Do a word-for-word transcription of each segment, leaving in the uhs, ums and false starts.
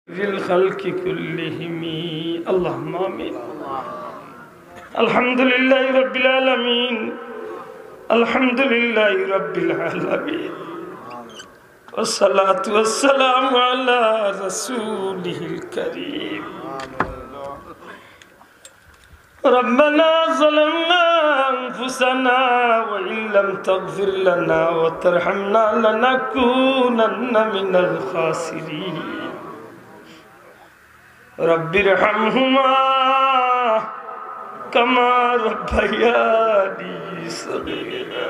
في الخلق كلهم. اللهم آمين. الحمد لله رب العالمين. الحمد لله رب العالمين. والصلاة والسلام على رسوله الكريم. ربنا ظلمنا أنفسنا وإن لم تغفر لنا وترحمنا لنكونن من الخاسرين. رب ارحمهما كما ربياني صغيرا.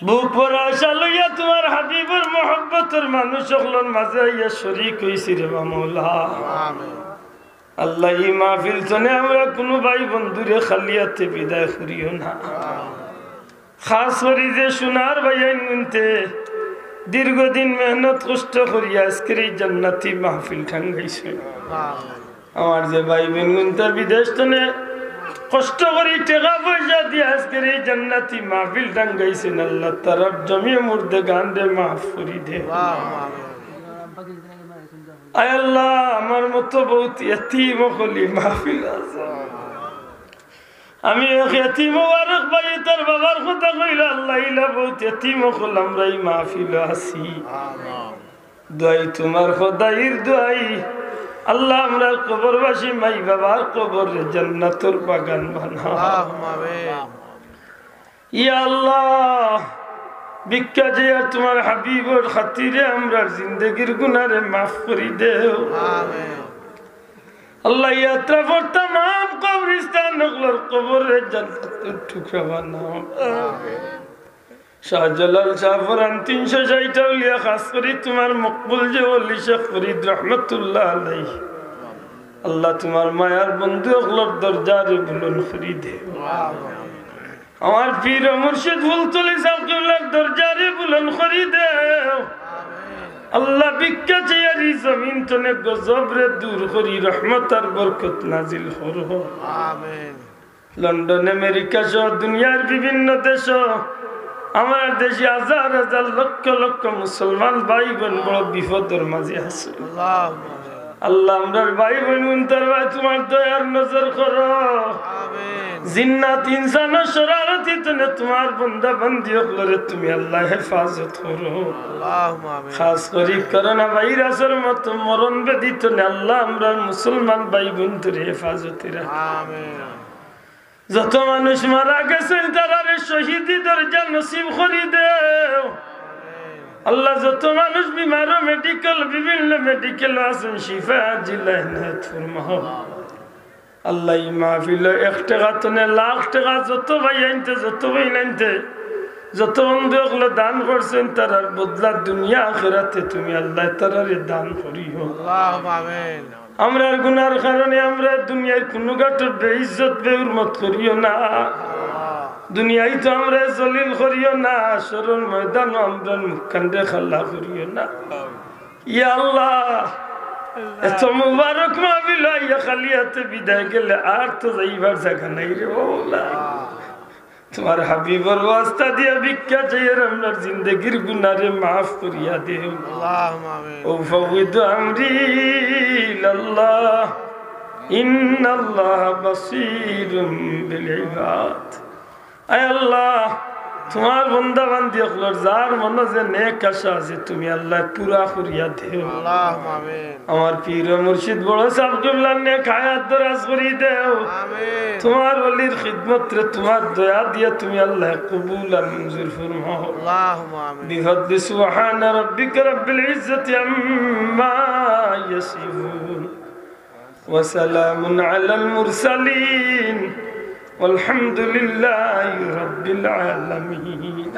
বুক ভরা আশা লইয়া তুমার হাবিবর মহব্বতর মানুষ অকলর মাঝে আইয়া শরিক অইছি রে বা মওলা। আল্লাহ, ই মাহফিল তনে আমরা কুনু ভাই বন্ধুরে খালি আতে বিদায় করিও না। খাছ করি যে সোনার ভাইয়াইন গুনতে দীর্ঘদিন মেহনত কষ্ট করিয়া আজকের এই জান্নাতি মাহফিল টাঙ্গাইছে। আমার যে ভাই বোন গুনতে বিদেশ তনে কষ্ট করি টেকা পয়সা দিয়া আজকের এই জান্নাতি মাহফিল টাঙ্গাইছেন, আল্লাহ তারার জমিয়ে মুর্দেগানরে মাফ করি দে। আয় আল্লাহ, আমার মতো বউত এতিম অকল ই মাহফিল আছে। আমি এক এতিম মুবারক ভাই, তার বাবার কথা কইলা, আল্লাহ ইলা বউত এতিম অকল আমরা ই মাহফিল আছি। দোয়াই তুমার খোদাইর দোয়াই, আল্লাহ আমরার কবরবাসী মাই বাবার কবররে জান্নাতর বাগান বানাও। ইয়া আল্লাহ, ভিক্ষা চাইয়ার তুমার হাবিবর খাতিরে আমরার জিন্দেগির গুনারে মাফ করি দেও। আল্লাহ, ই আতরাফর তামাম কবরস্থান অকলর কবররে জান্নাতর টুকরা বানাও। শাহজালাল শাহপরান তিনশো ষাইট আউলিয়া, খাছ করি তুমার মকবুল যে ওলি শেখ ফরিদ রহমতুল্লাহ আলাইহি, আল্লাহ তুমার মায়ার বন্ধু অকলর দরজারে বুলন্দ করি দেও। আমার পীর ও মুর্শিদ ফুলতলি ছাব কিবলার দরজারে বুলন্দ করি দেও। আল্লাহ, ভিক্ষা চাইয়ার ই জমিন তনে গজবরে দূর করি রহমত আর বরকত নাজিল করো। আমিন। লন্ডন, আমেরিকা সহ দুনিয়ার বিভিন্ন দেশো, আমার দেশে হাজার হাজার লক্ষ লক্ষ মুসলমান ভাই বোন বড় বিপদর মাঝে আছে। আল্লাহ, আমরার ভাই বোন গুনতার ভাই তুমার দয়ার নজর করো। জিন্নাত ইনসানর শরারতি তনে তুমার বন্দা বান্দি অকলরে তুমি আল্লাহ হেফাজত করো। খাছ করি করোনা ভাইরাসর মতো মরণ ব্যাধি তনে আল্লাহ আমরার মুসলমান ভাই বোনতরে হেফাজতে রাখো। যত মানুষ মারা গেছেন, তারারে শহীদি দরজা নসিব করি দেও। আল্লাহ, যত মানুষ বিমারো মেডিকেল, বিভিন্ন মেডিকেল আছেন, শিফা আজিলা এনায়েত ফরমাও। আল্লাহ, ই মাহফিলো এক টেকা তনে লাখ টেকা যত ভাইয়াইন্তে, যত বইনাইন্তে, যত বন্ধু অকলে দান করছেন, তারার বদলা দুনিয়া আখেরাতে তুমি আল্লাহ তারারে দান করিও। আমরার গুনার কারণে আমরা দুনিয়ার কুনু ঘাটো বেইজ্জত বেহুরমত করিও না। দুনিয়াইতো আমরা জলিল করিও না, হাশরর ময়দানো আমরার মুখখানরে কালা করিও না। ইয়া আল্লাহ, এত মুবারক মাহফিলো আইয়া খালি আতে বিদায় গেলে আর তো যাইবার জাগা নাই রে মওলা। তুমার হাবিবর ওয়াস্তা দিয়া ভিক্ষা চাইয়ার আমরার জিন্দেগির গুনারে মাফ করিয়া দেও। اللهم آمين। أفوض أمري إلى الله، إن الله بصير بالعباد। আয় আল্লাহ, তুমার বন্দা বান্দি অকলর যার মনো যে নেক আশা আছে, তুমি আল্লাহ পুরা করিয়া দেও। اللهم آمين। আমার পীর ও মুর্শিদ বড় ছাব কিবলার নেক হায়াত দরাজ করি দেও। আমিন। তুমার ওলির খিদমতরে তুমার দয়া দিয়া তুমি আল্লাহ কবুল আর মঞ্জুর ফরমাও। اللهم آمين। بفضل سبحان ربك رب العزة عما يصفون وسلام على المرسلين والحمد لله رب العالمين।